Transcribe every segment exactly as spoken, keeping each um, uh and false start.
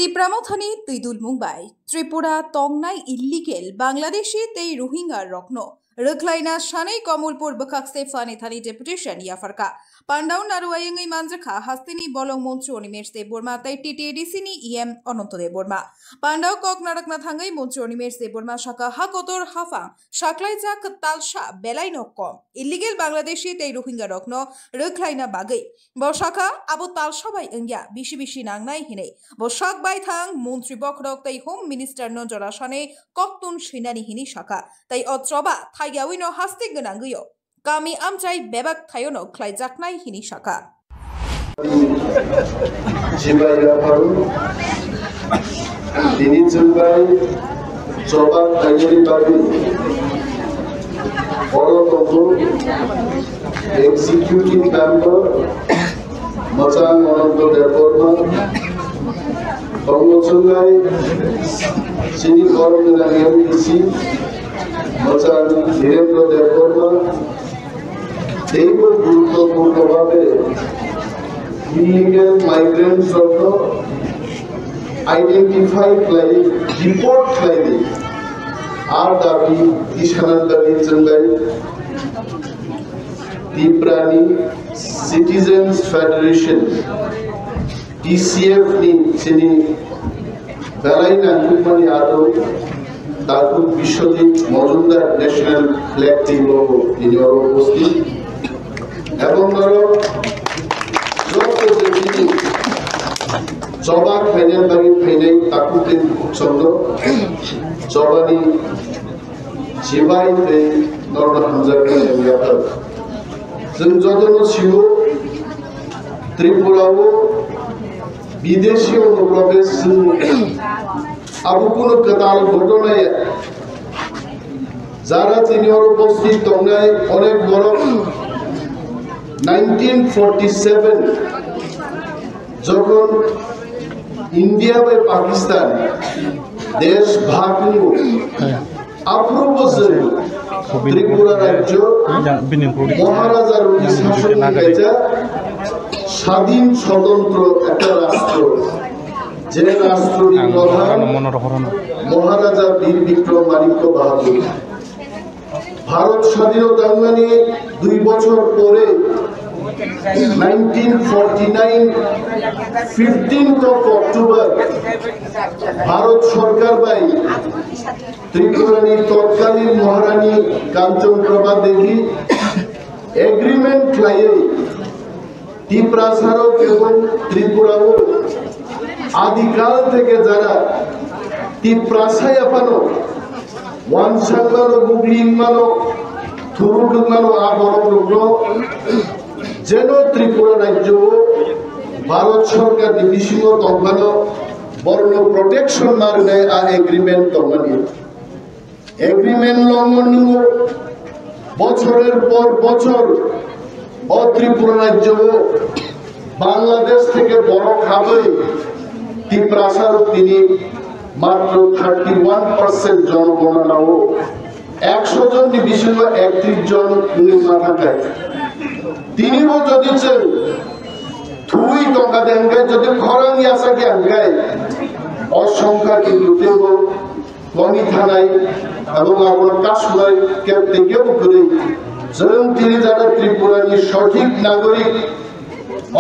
Tipra Mothani twidulmung bai Tripura tongnai illegal Bangladeshi tei Rohingya rokno rwkhlaina sanwi Komolpur bwkhak se phlani thani deputation yapharkha. Pandao narwayengwi manjakha hasteni bolong montri Animesh Debbarma tei T T A D C ni E M Ananto Debbarma. Pandao kok narakna thangwi montri Animesh Debbarma sakha, ha kotor haphang saklaijak talsa belaino kom illegal Bangladeshi tei Rohingya rokno rwkhlaina bagwi. Bo sakha, abo talsa bai wngya, bisi bisi nangnai hinwi. Bo sak bai thang montri bokhorok tei Home Minister no jora sani koktun swinani hinwi sakha. Tei o choba thaiyawino haste gwnangwio kami amchai bebak thaiono khlaijaknai hinwi sakha. Jibai yapharo tini chwngbai choba thaiyani bagwi oro tongo executive member Mwchang Ananto Debbarma, tongo chwngbai chini borok gwnang M D C Mwchang Dhirendra Debbarma, teibo guruttopurno babe illegal migrants rokno identify khlaiwi deport khlaiwi a dabi tisanani bagwi chwngbai Tiprani Citizens Federation, T C F ni chini belai nangkukmani adong Takhuk Biswajit Majumdar National Flag Team o tini oro upasthit. Ebong oro joto je chini choba khlaina bagwi phainai takhuk tei bukhuk chwngno chobani Jibai tei norok hamjakmani yaphar. Chwng jotono sio, Tripura o bideshi onuprobesh chwng abo kunu kwtal ghotona ya. Jara tini oro upasthit tongnai onek borok nineteen forty seven jokhon India bai Pakistan desh bhag wngwi Aphuru bwswk Tripura rajyo Maharaja rokni sasoni kaisa sadin sotantro ekta rastro, je rastroni prodhan Maharaja Bir Bikram Manikya Bahadur. Bharot sadinota wngnani dui bochor pore nineteen forty nine fifteenth of October Bharot Sorkar bai Tripurani totkalin Maharani Kanchan Prabha Devi agreement khlaiwi Tiprasarok ebong Tripurao adikal theke jara Tiprasa yaphano wansangmano, buglimano, thurukmano, a borokrokno jeno Tripura rajyo o Bharat Sorkar ni bisingo tongphano borokno protection ma rwnai a agreement tongmani. Agreement লঙ্ঘন nungo, bochorer por bochor o Tripura rajyo o Bangladesh theke borok habwi Tiprasa rok tini matro thirty one percent jonogonona o eksho jon ni bisingo ektrish jon wngwi ma thangkha. Tini bo jodi chwng thwi tongkha de hwnkhe, jodi khorang yasa khe hwnkhe, o songkha kintu teibo komi thanai, aboni abono kasunai kep tei kebo kwrwi. Chwng tini jora Tripura ni sothik nagorik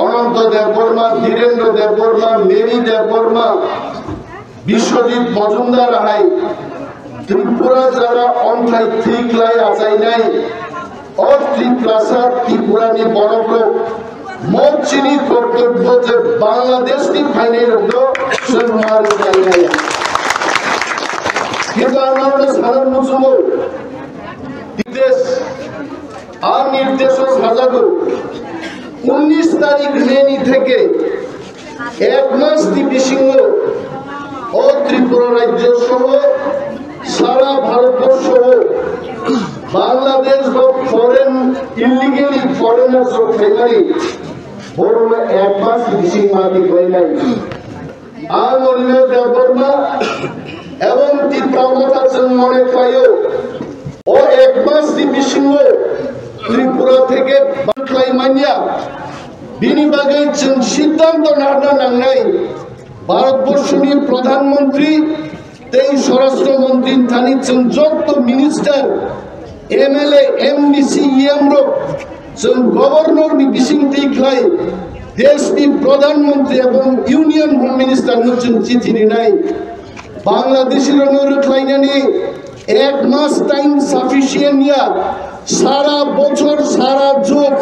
Ananto Debbarma, Dhirendra Debbarma, Mary Debbarma, Biswajit Majumdar hai Tripura jora onthai thwi klai achainai. O Tiprasa Tripura ni borokrok mo chini kortobyo je Bangladesh ni phainai rokno chwng ma rwkhlai nai. Kintu ang norokno sana muchungo, Nirdesh, a Nirdesh o sajago, unnish tarik May ni theke ek mas ni bisingo o Tripura rajyo soho sara Bharatborsho o Bangladesh ba foreign, illegally foreigners rok phaimani borokno ek mas ni bising ma twi khlainai. Ang Anil Debbarma ebong Tipra Motha chwng mone khlaio, o ek mas ni bisingo Tripura theke ban khlai manya, bini bagwi chwng siddhanto narwkna nangnai. Bharatborshoni Pradhan Mantri tei Swarashtra Mantri thani chwng jotto minister, M L A, M D C, E M rok, chwng governor ni bising twi khlai, deshni Pradhan Mantri ebong Union Home Minister no chwng chithi rinai. Bangladeshi rokno rwkhlainani ek mas time sufficient ya, sara bochor, sara jug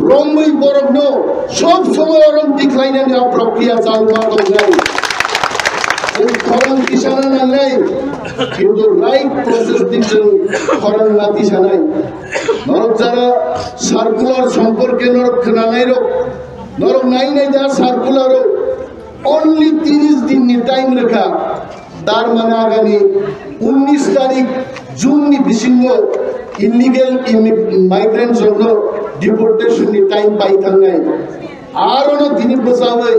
romwi borokno sob somoy orom tikhlainani a prokriya chaluma tongnai. Chwng khorang tisana nangnai, kintu right process di chwng khorang na tisanai. Norok jara circular somporke norok khwnanai rok, norok nai nai da circular o only tiris din ni time rwkha. Tar mane agami unnish tarik June ni bisingo illegal immi-, migrants rokno deportation ni time pai thangnai. Arono tini bwchawi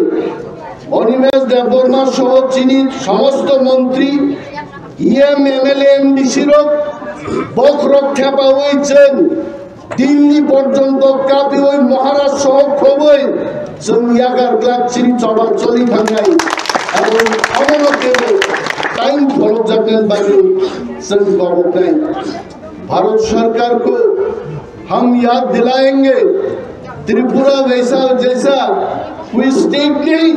Animesh Debbarma soho chini somosto montri, E M, M L A, M D C rok bokhorok thepawi chwng Delhi porjonto kapiwi Maharaj soho khobwi chwng yakar glak chini choba choli thangnai. Abo omono kebo time pholokjaknani bagwi chwng koboknai. Bharat Sarkar ko hum yaad dilayenge, Tripura waisa jaisa koi state nahi,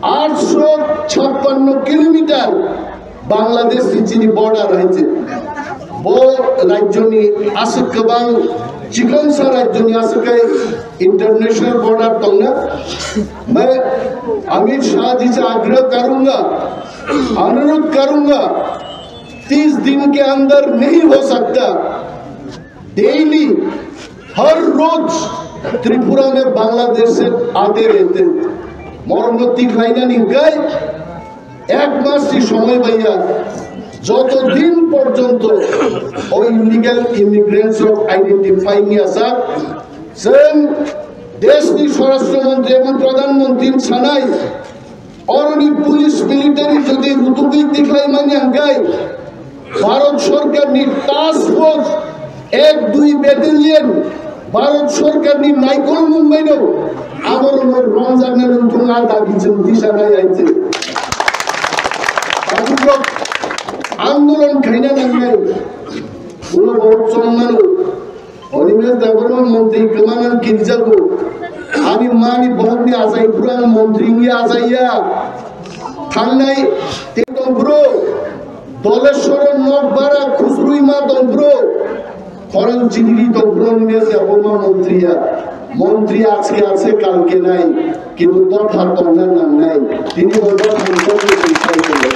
aatso chhappanno kilometer Bangladesh ni chini border hai je. Bo rajyoni aswk kwbang, chikonsa rajyoni aswk kai international border tongna. Main Amit Shah ji se agraha karunga, anurudh karunga, tis din ke andar nahi ho sakta. Daily, har roj Tripura mein Bangladesh se aate rehte. Morok no tikhlainani hwnkhe ek mas ni somoi baiya, joto din porjonto o illegal immigrants rok identify niya sak, chwng desh ni Swarashtra Mantri ebong Pradhan Mantri sanai, oroni police military jodi rutugwi tikhlai manya hwnkhe Bharat Sarkar ni task force ek dui battalion Bharat Sarkar ni naikol mungbai no abo rok no romjaknai wngthung a dabi chwng tisanai hai se. Tabuk rok andolon khaina nangnai. Ulo borok chongmano. Animesh Debbarma montri kwmana kirjago. Ani mani bohokni achai phuru ang montri wngwi achaiya. Thangnai tei tongphuru Doleshwaro nokbara khusrwi ma tongphuru. Khorang chidiri tongphuru Animesh Debbarma montriya. Montri aske aske kalke nai. Kintu dopha tongna nangnai. Tini bo dopha tongna nangnai.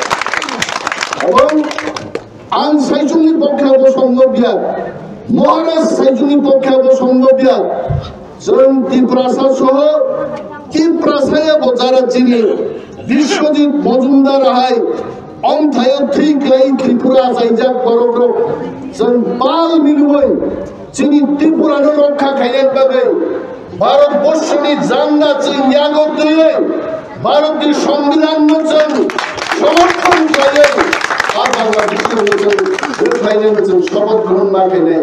Abang Ang saichungni pokhe bo songno biya, Maharaj saichungni pokhe bo songno biya. Chwng Tiprasa soho Tiprasa ya bo jara chini Biswajit Mojumdar hai omthaio thwi kwlai Tripura achaijak borok rok chwng pal milwi chini Tripura no rokha khaina bagwi Bharat borshoni janda chwng yago twiwi, Bharatni Songbidanno chwng somorthon khlaiwi, a Bangladeshno chwng rwkhlainani chwng sopoth grohon ma khainai.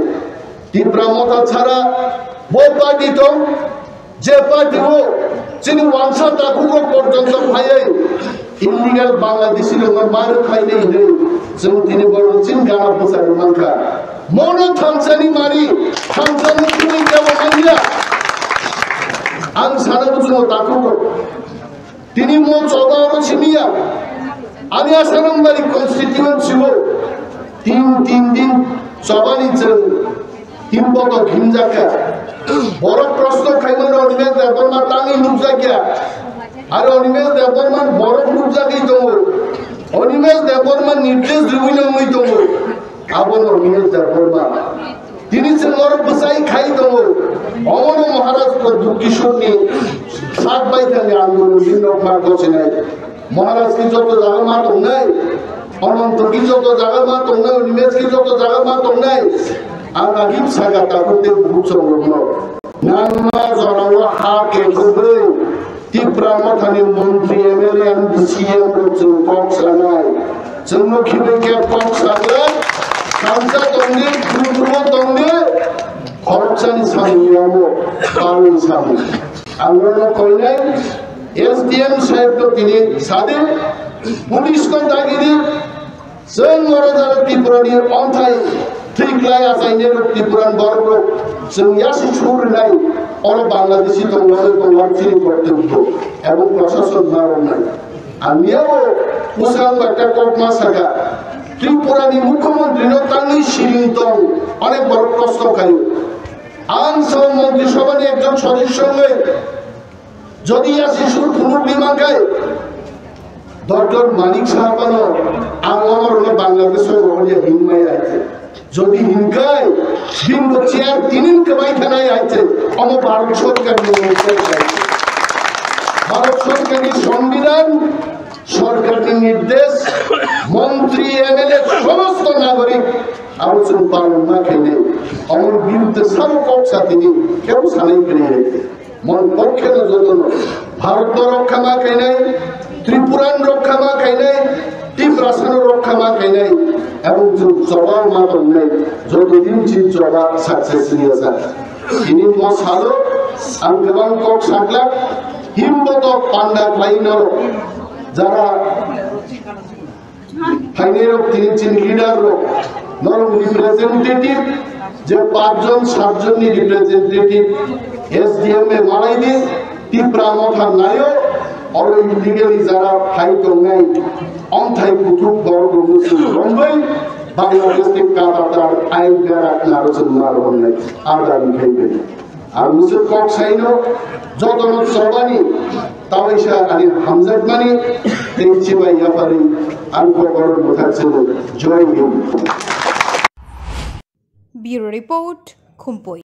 Tipra Motha chhara bo party tong, je party o chini wansa takhuk rok porjonto phaiwi, illegal Bangladeshi rokno ma rwkhlainai hinwi chwng tini borok chini gana bwcharwi mankha. Mono thansani mari, thansani thwi kebo manya. Ang sana buchungo takhuk rok. Tini mo choba oro simiya. Ani Asanambari constituency o tin, tin din chobani chwng Himboto himjakha. Borok proshno khaimano Animesh Debbarma tangwi nukjakya. Aro Animesh Debbarma borok nukjagwi tongo. Animesh Debbarma nirdesh rwui nangwi tongo. Abono Animesh Debbarma. Tini chwng norok bwchai khai tongo. Omono Maharaj Pradyut Kishorni sak baithangni andolon ni nokma gochinai. Maharaj ki joto jaga ma tongnai, Ananto ki joto jaga ma tongnai, Animesh ki joto jaga ma tongnai. Ang agim saga takhuk tei bukhuk chwrwng rokno. Nangma jorao ha kengkobwi Tipra Mothani montri, M L A, M D C, M rok chwng kok sanai. Chwngno khibi khe kok saglak, thansa tongdi, khulumbo tongdi, khoroksani samung yamo, palni samung. Ang nono koinai, S D M saheb no tini sadi, police no dagi di, chwng oro jara Tripura ni onthai thik lai achaini rok Tripura ni borok rok chwng yasi sur nai, oro Bangladeshi tong oro tong oro chini korte ubo, ebong prashason ma rok nai. Ang yabo usang bakta kok ma saka, Tripura ni mukhyamantri no tangwi siring tong, onek borok kosto khayo. Ang sao Montri Sabha ni ekjon sodosyo wngwi jodi yasi sur phunuk ni mankhai, Doctor Manik Saha no ang omor no Bangladesh o rohorya hinmai aite. Jodi hinkhai, bini bo chair tinin kwbai khanai aite. Omo Bharat Sorkar ni nirdesh aite. Bharat Sorkar ni Songbidan, Sorkar ni nirdesh, montri, M L A, somosto nagorik abo chwng palon ma khainai. Omor biruddhe sabo kok sa tini kebo sanai kwrwi aite. Mon pokhe no jotono Bharat no rokha ma khainai, Tripura no rokha ma khainai, Tiprasa no rokha ma khainai, ebong chwng choba ma tongnai, joto din chini choba success wngya sa. Tini mo salo ang kwbang kok saklak, himbo to panda khlai norok jara phainai rok tini chini leader rok, norok representative, je pachjon satjon ni representative S D M e malai di, Tipra motha nayo, oro illegally jara phai tongnai, onthai kuthuk borok rok no chwng rombai, Bangladesh ni katatar ain berak naro chwng naro honnai, adani khai bai. Ang muchuk kok saino, jotono chobani, tawaisa ani hamjakmani, tei chibai yapharwi ang kokoro mwthak chwngno. Joy Hind. Bureau Report, Khumpui.